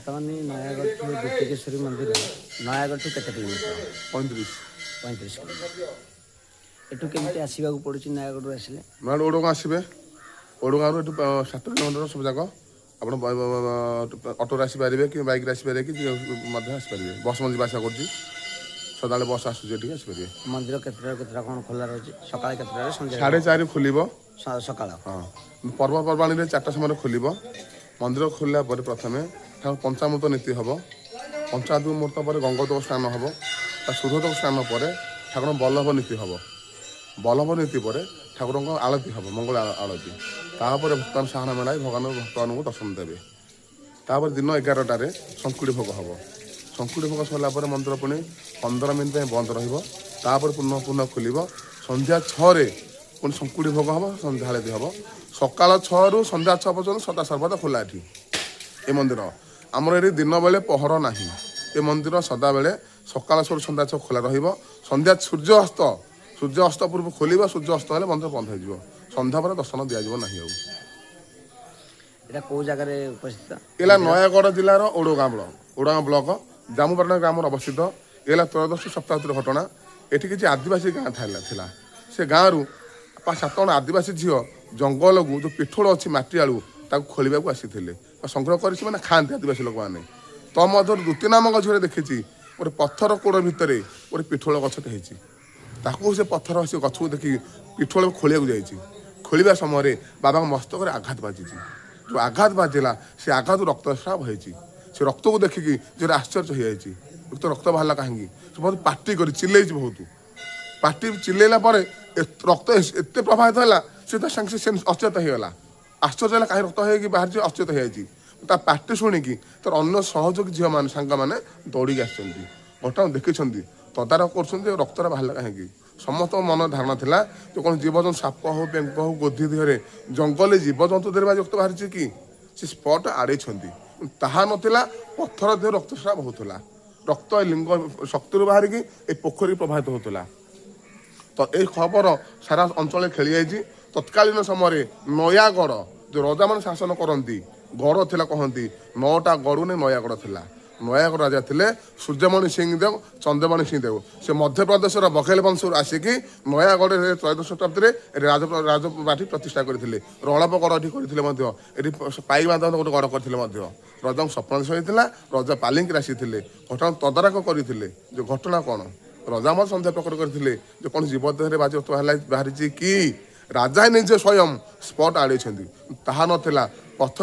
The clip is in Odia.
ବର୍ତ୍ତମାନ ନୟାଗଡ଼ଠୁ ଦ୍ୱିତିକେଶ୍ୱରୀ ମନ୍ଦିର ନୟାଗଡ଼ଠୁ କେତେ କିଲୋମିଟର? 35। 35 କିଲୋମିଟର। ଏଠୁ କେମିତି ଆସିବାକୁ ପଡ଼ୁଛି ନୟାଗଡ଼ରୁ ଆସିଲେ? ନୟାଗଡ଼ ଓଡ଼ଗାଁ ଆସିବେ। ଓଡ଼ଗାଁରୁ ଏଠୁ 7 କିଲୋମିଟର ସବୁ ଯାକ। ଆପଣ ଅଟୋରେ ଆସିପାରିବେ କି ବାଇକ୍ରେ ଆସିପାରିବେ କି ମଧ୍ୟ ଆସିପାରିବେ। ବସ୍ ମଧ୍ୟ ଯିବା ଆସିବା କରୁଛି। ସଦାବେଳେ ବସ୍ ଆସୁଛି, ଏଠିକି ଆସିପାରିବେ। ମନ୍ଦିର କେତେଟା କେତେଟା କ'ଣ ଖୋଲା ରହୁଛି? ସକାଳେ କେତେଟାରେ, ସନ୍ଧ୍ୟା? 4:30 ଖୋଲିବ। ସକାଳ? ହଁ, ପର୍ବପର୍ବାଣୀରେ 4ଟା ସମୟରେ ଖୋଲିବ। ମନ୍ଦିର ଖୋଲିଲା ପରେ ପ୍ରଥମେ ଠାକୁର ପଞ୍ଚାମୃତ ନୀତି ହେବ। ପଞ୍ଚାମୃତ ପରେ ଗଙ୍ଗୋଦକ ସ୍ନାନ ହେବ। ତା ଶୁଦ୍ଧୋଦକ ସ୍ନାନ ପରେ ଠାକୁରଙ୍କ ବଲ୍ଲଭ ନୀତି ହେବ। ବଲ୍ଲଭ ନୀତି ପରେ ଠାକୁରଙ୍କ ଆଳତି ହେବ, ମଙ୍ଗଳ ଆଳତି। ତାପରେ ଭକ୍ତମାନ ସାହାଣ ମେଳା ଭଗବାନ ଭକ୍ତମାନଙ୍କୁ ଦର୍ଶନ ଦେବେ। ତାପରେ ଦିନ 11ଟାରେ ଶଙ୍କୁଡ଼ି ଭୋଗ ହେବ। ଶଙ୍କୁଡ଼ି ଭୋଗ ସରିଲା ପରେ ମନ୍ଦିର ପୁଣି 15 ମିନିଟ୍ ପାଇଁ ବନ୍ଦ ରହିବ। ତାପରେ ପୁନଃ ପୁନଃ ଖୋଲିବ। ସନ୍ଧ୍ୟା 6ରେ ପୁଣି ଶଙ୍କୁଡ଼ି ଭୋଗ ହେବ, ସନ୍ଧ୍ୟା ଆଳତି ହେବ। ସକାଳ 6ରୁ ସନ୍ଧ୍ୟା 6 ପର୍ଯ୍ୟନ୍ତ ସଦା ସର୍ବଦା ଖୋଲା ଏଠି ଏ ମନ୍ଦିର। ଆମର ଏଠି ଦିନ ବେଳେ ପହର ନାହିଁ। ଏ ମନ୍ଦିର ସଦାବେଳେ ସକାଳ 6ରୁ ସନ୍ଧ୍ୟା 6 ଖୋଲା ରହିବ। ସନ୍ଧ୍ୟା ସୂର୍ଯ୍ୟ ଅସ୍ତ ପୂର୍ବରୁ ଖୋଲିବ। ସୂର୍ଯ୍ୟ ଅସ୍ତ ହେଲେ ମନ୍ଦିର ବନ୍ଦ ହେଇଯିବ। ସନ୍ଧ୍ୟା ପରେ ଦର୍ଶନ ଦିଆଯିବ ନାହିଁ ଆଉ। ଏଇଟା କେଉଁ ଜାଗାରେ ଉପସ୍ଥିତ? ହେଲା ନୟାଗଡ଼ ଜିଲ୍ଲାର ଓଡ଼ଗାଁ ବ୍ଲକ, ଓଡ଼ଗାଁ ବ୍ଲକ ଜାମୁପାଟଣା ଗ୍ରାମରେ ଅବସ୍ଥିତ। ଏ ହେଲା ତ୍ରୟୋଦଶ ଶତାବ୍ଦୀର ଘଟଣା। ଏଠି କିଛି ଆଦିବାସୀ ଗାଁ ଥିଲା। ସେ ଗାଁରୁ ପାଞ୍ଚ ସାତ ଜଣ ଆଦିବାସୀ ଝିଅ ଜଙ୍ଗଲକୁ ଯେଉଁ ପିଠୋଳ ଅଛି, ମାଟି ଆଳୁ, ତାକୁ ଖୋଳିବାକୁ ଆସିଥିଲେ ବା ସଂଗ୍ରହ କରି ସେମାନେ ଖାଆନ୍ତି ଆଦିବାସୀ ଲୋକମାନେ। ତ ମଧ୍ୟରୁ ଦ୍ୱିତୀୟ ନାମକ ଝିଅରେ ଦେଖିଛି, ଗୋଟେ ପଥର କୋଡ଼ ଭିତରେ ଗୋଟେ ପିଠୋଳ ଗଛଟେ ହେଇଛି। ତାକୁ ସେ ପଥର ସେ ଗଛକୁ ଦେଖି ପିଠୋଳ ଖୋଳିବାକୁ ଯାଇଛି। ଖୋଳିବା ସମୟରେ ବାବାଙ୍କ ମସ୍ତକରେ ଆଘାତ ବାଜିଛି। ଯେଉଁ ଆଘାତ ବାଜିଲା, ସେ ଆଘାତ ରକ୍ତସ୍ରାବ ହେଇଛି। ସେ ରକ୍ତକୁ ଦେଖିକି ଝିଅର ଆଶ୍ଚର୍ଯ୍ୟ ହେଇଯାଇଛି। ରକ୍ତ ବାହାରିଲା କାହିଁକି? ସେ ବହୁତ ପାଟି କରି ଚିଲେଇଛି। ବହୁତ ପାଟି ଚିଲେଇଲା ପରେ ରକ୍ତ ଏତେ ପ୍ରବାହିତ ହେଲା, ସେ ତ ସାଙ୍ଗେ ସାଙ୍ଗେ ଅଚେତ ହେଇଗଲା। ଆଶ୍ଚର୍ଯ୍ୟ ହେଲା, କାହିଁ ରକ୍ତ ହେଇକି ବାହାରିଛି? ଅଚେତ ହେଇଯାଇଛି। ତା ପାଟି ଶୁଣିକି ତାର ଅନ୍ୟ ସହଯୋଗୀ ଝିଅମାନେ, ସାଙ୍ଗମାନେ ଦୌଡ଼ିକି ଆସିଛନ୍ତି। ଘଟଣା ଦେଖିଛନ୍ତି, ତଦାରଖ କରୁଛନ୍ତି ଯେ ରକ୍ତଟା ବାହାରିଲା କାହିଁକି। ସମସ୍ତଙ୍କ ମନ ଧାରଣା ଥିଲା ଯେ କ'ଣ ଜୀବଜନ୍ତୁ, ସାପ ହଉ, ବେଙ୍ଗ ହଉ, ଗୋଧି ଦେହରେ, ଜଙ୍ଗଲୀ ଜୀବଜନ୍ତୁ ଦେହରେ ବାଜି ରକ୍ତ ବାହାରିଛି କି? ସେ ସ୍ପଟ ଆଡ଼େଇଛନ୍ତି। ତାହା ନଥିଲା, ପଥର ଦେହରୁ ରକ୍ତସ୍ରାବ ହେଉଥିଲା। ରକ୍ତ ଏ ଲିଙ୍ଗ ଶକ୍ତିରୁ ବାହାରିକି ଏ ପୋଖରୀ ପ୍ରବାହିତ ହେଉଥିଲା। ତ ଏଇ ଖବର ସାରା ଅଞ୍ଚଳରେ ଖେଳି ଯାଇଛି। ତତ୍କାଳୀନ ସମୟରେ ନୟାଗଡ଼ ଯେଉଁ ରଜାମାନେ ଶାସନ କରନ୍ତି, ଗଡ଼ ଥିଲା କହନ୍ତି, ନଅଟା ଗଡ଼ୁ ନେଇ ନୟାଗଡ଼ ଥିଲା। ନୟାଗଡ଼ ରାଜା ଥିଲେ ସୂର୍ଯ୍ୟମଣି ସିଂଦେବ, ଚନ୍ଦ୍ରମଣି ସିଂଦେବ। ସେ ମଧ୍ୟପ୍ରଦେଶର ବଘେଲ ବଂଶରୁ ଆସିକି ନୟାଗଡ଼ରେ ତ୍ରୟୋଦଶ ଶତାବ୍ଦୀରେ ଏଠି ରାଜବାଟୀ ପ୍ରତିଷ୍ଠା କରିଥିଲେ। ରଳପ ଗଡ଼ ଏଠି କରିଥିଲେ ମଧ୍ୟ। ଏଠି ପାଇବାନ୍ଧ ଗୋଟେ ଗଡ଼ କରିଥିଲେ ମଧ୍ୟ। ରଜାଙ୍କୁ ସ୍ୱପ୍ନାଦେଶ ହେଇଥିଲା। ରଜା ପାଲିଙ୍କିରେ ଆସିଥିଲେ, ଘଟଣା ତଦାରଖ କରିଥିଲେ ଯେ ଘଟଣା କ'ଣ। ରଜା ମଧ୍ୟ ସନ୍ଦେହ ପ୍ରକଟ କରିଥିଲେ ଯେ କ'ଣ ଜୀବ ଦେହରେ ବାଜି ରକ୍ତ ବାହାରିଛି କି? ରାଜା ନିଜେ ସ୍ୱୟଂ ସ୍ପଟ ଆଡ଼େଇଛନ୍ତି। ତାହା ନଥିଲା, ପଥର